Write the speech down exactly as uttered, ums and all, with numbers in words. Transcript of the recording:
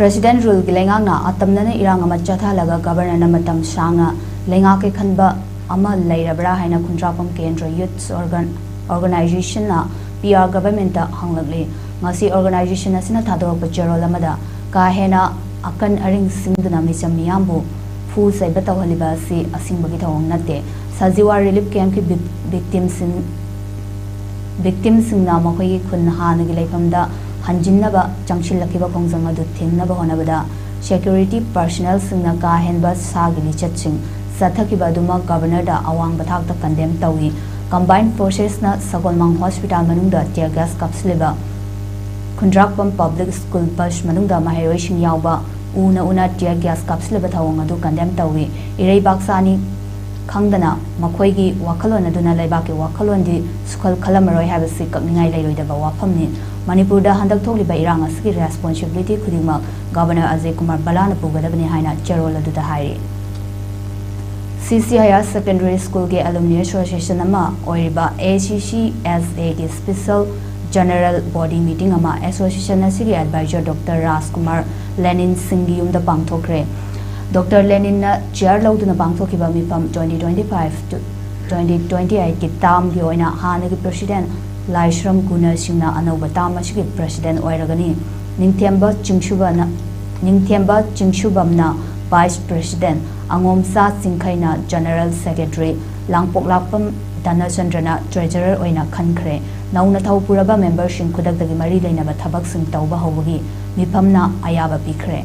President Ruleꯒꯤ ꯂꯩꯉꯥꯛꯅ ꯑꯇꯝꯅꯅ ꯏꯔꯥꯡ ꯑꯃ ꯆꯠꯊꯍꯜꯂꯒ Governorꯅ ꯃꯇꯝ ꯁꯥꯡꯅ ꯂꯩꯉꯥꯛꯀꯦ ꯈꯟꯕ ꯑꯃ ꯂꯩꯔꯕ꯭ꯔꯥ ꯍꯥꯏꯅ ꯈꯨꯟꯗ꯭ꯔꯥꯛꯄꯝ ꯀꯦꯟꯗ꯭ꯔ Youth Organizationꯅ PR Governmentꯇ ꯍꯪꯂꯛꯂꯤ꯫ ꯉꯁꯤ organization ꯑꯁꯤꯅ ꯊꯥꯗꯣꯔꯛꯄ ꯆꯦꯔꯣꯜ ꯑꯃꯗ ꯀꯥ ꯍꯦꯟꯅ ꯑꯀꯟ ꯑꯔꯤꯡ ꯁꯤꯡꯗꯨꯅ ꯃꯤꯆꯝ ꯃꯤꯌꯥꯝꯕꯨ ꯐꯨ ꯆꯩꯕ ꯇꯧꯍꯜꯂꯤꯕ ꯑꯁꯤ ꯑꯁꯤꯡꯕꯒꯤ ꯊꯧꯑꯣꯡ ꯅꯠꯇꯦ꯫ ꯁꯖꯤꯋꯥ relief campꯀꯤ victimꯁꯤꯡ victimꯁꯤꯡꯅ ꯃꯈꯣꯏꯒꯤ ꯈꯨꯟ ꯍꯥꯟꯅꯒꯤ ꯂꯩꯐꯝꯗ ꯍꯟꯖꯤꯟꯅꯕ ꯆꯪꯁꯤꯜꯂꯛꯈꯤꯕ ꯈꯣꯡꯖꯪ ꯑꯗꯨ ꯊꯤꯡꯅꯕ ꯍꯣꯠꯅꯕꯗ security personnelꯁꯤꯡꯅ ꯀꯥ ꯍꯦꯟꯕ ꯁꯥꯒꯤ ꯂꯤꯆꯠꯁꯤꯡ ꯆꯠꯊꯈꯤꯕ ꯑꯗꯨꯃꯛ Governorꯗ ꯑꯋꯥꯡꯕ ꯊꯥꯛꯇ condemn ꯇꯧꯏ꯫ Combined Forcesꯅ ꯁꯒꯣꯜꯃꯥꯡ Hospital ꯃꯅꯨꯡꯗ tear gas ꯀꯥꯞꯁꯤꯜꯂꯤꯕ ꯈꯨꯟꯗ꯭ꯔꯥꯛꯄꯝ Public School bus ꯃꯅꯨꯡꯗ ꯃꯍꯩꯔꯣꯏꯁꯤꯡ ꯌꯥꯎꯕ ꯎꯅ ꯎꯅ tear gas ꯀꯥꯞꯁꯤꯜꯂꯤꯕ ꯊꯧꯑꯣꯡ ꯑꯗꯨ condemn ꯇꯧꯏ꯫ ꯏꯔꯩꯕꯥꯛ ꯆꯥꯅꯤ ꯈꯪꯗꯅ ꯃꯈꯣꯏꯒꯤ ꯋꯥꯈꯜꯂꯣꯟ ꯑꯗꯨꯅ ꯂꯩꯕꯥꯛꯀꯤ ꯋꯥꯈꯜꯂꯣꯟꯗꯤ ꯁꯨꯈꯜ ꯈꯜꯂꯝꯃꯔꯣꯏ ꯍꯥꯏꯕꯁꯤ ꯀꯛꯅꯤꯡꯉꯥꯏ ꯂꯩꯔꯣꯏꯗꯕ ꯋꯥꯐꯝꯅꯤ꯫ ꯃꯅꯤꯄꯨꯔꯗ ꯍꯟꯗꯛ ꯊꯣꯛꯂꯤꯕ ꯏꯔꯥꯡ ꯑꯁꯤꯒꯤ responsibility ꯈꯨꯗꯤꯡꯃꯛ Governor ꯑꯖꯌ ꯀꯨꯃꯥꯔ ꯚꯜꯂꯥꯅ ꯄꯨꯒꯗꯕꯅꯤ ꯍꯥꯏꯅ ꯆꯦꯔꯣꯜ ꯑꯗꯨꯗ ꯍꯥꯏꯔꯤ꯫ CC Higher Secondary Schoolꯒꯤ Alumni Association ꯑꯃ ꯑꯣꯏꯔꯤꯕ ACCSAꯒꯤ special general body meeting ꯑꯃ association ꯑꯁꯤꯒꯤ advisor Doctor ꯔꯥꯖꯀꯨꯃꯥꯔ ꯂꯦꯅꯤꯟ ꯁꯤꯡꯒꯤ ꯌꯨꯝꯗ ꯄꯥꯡꯊꯣꯛꯈ꯭ꯔꯦ꯫ Doctor ꯂꯦꯅꯤꯟꯅ chair ꯂꯧꯗꯨꯅ ꯄꯥꯡꯊꯣꯛꯈꯤꯕ ꯃꯤꯐꯝ twenty twenty-five to twenty twenty-eightꯀꯤ termꯒꯤ ꯑꯣꯏꯅ ꯍꯥꯟꯅꯒꯤ president ꯂꯥꯏꯁ꯭ꯔꯝ ꯒꯨꯅ ꯁꯤꯡꯅ ꯑꯅꯧꯕ term ꯑꯁꯤꯒꯤ president ꯑꯣꯏꯔꯒꯅꯤ꯫ ꯅꯤꯡꯊꯦꯝꯕ ꯆꯤꯡꯁꯨꯕꯅ ꯅꯤꯡꯊꯦꯝꯕ ꯆꯤꯡꯁꯨꯕꯝꯅ vice president, ꯑꯉꯣꯝꯆꯥ ꯆꯤꯡꯈꯩꯅ general secretary, ꯂꯥꯡꯄꯣꯛꯂꯥꯛꯄꯝ ꯙꯅꯆꯟꯗ꯭ꯔꯅ treasurer ꯑꯣꯏꯅ ꯈꯟꯈ꯭ꯔꯦ꯫ ꯅꯧꯅ ꯊꯧ ꯄꯨꯔꯕ memberꯁꯤꯡ ꯈꯨꯗꯛꯇꯒꯤ ꯃꯔꯤ ꯂꯩꯅꯕ ꯊꯕꯛꯁꯤꯡ ꯇꯧꯕ ꯍꯧꯕꯒꯤ ꯃꯤꯐꯝꯅ ꯑꯌꯥꯕ ꯄꯤꯈ꯭ꯔꯦ꯫